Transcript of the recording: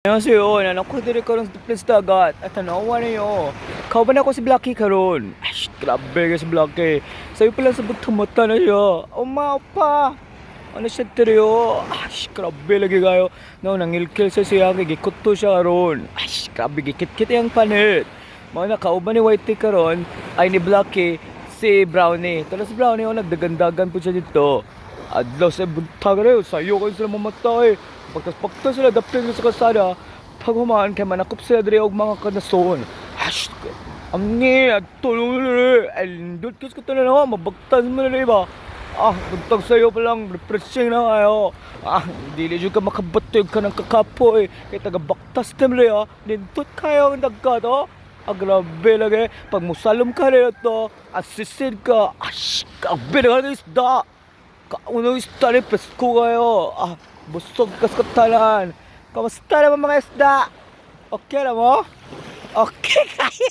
안녕하세요. Naa ko diri karon sa Duples Dagat. At tanawa ninyo. Kauban nako si Blackie karon. Ay, grabe ka si Blackie. Sayo pa lang sa mata na siya. Uma, pa. Ano siya diri oh. Ay, grabe lagi kayo. No, nangilkil sa siya kay gikuto siya karon. Ay, grabe gikit-kit yang panit. Mao na kauban ni Whitey karon ay ni Blackie si Brownie. Tala si Brownie oh, nagdagandagan po siya dito. Adlaw sa buntag rin, sayo kayo sila mamatay. Pagtas-pagtas sila, dapit sa kasada. Pag humaan kay manakop sila diri og mga kanason. Ash, ang ni, tulong na ay, lindot kas ko na naman, mabagtas mo na ba? Ah, buntag sa'yo pa lang, refreshing na kayo. Ah, dili jud ka makabatog ka ng kakapo eh. Kay taga-baktas na mo ah. Nindot kayo ang dagkat oh. Ah, grabe lagi. Pag musalom ka rin ito, assisted ka. Ash, grabe na ka isda. Kauno isda ni presko kayo. Ah, busog kas katalan. Kamusta naman mga isda? Okay na mo? Okay kayo.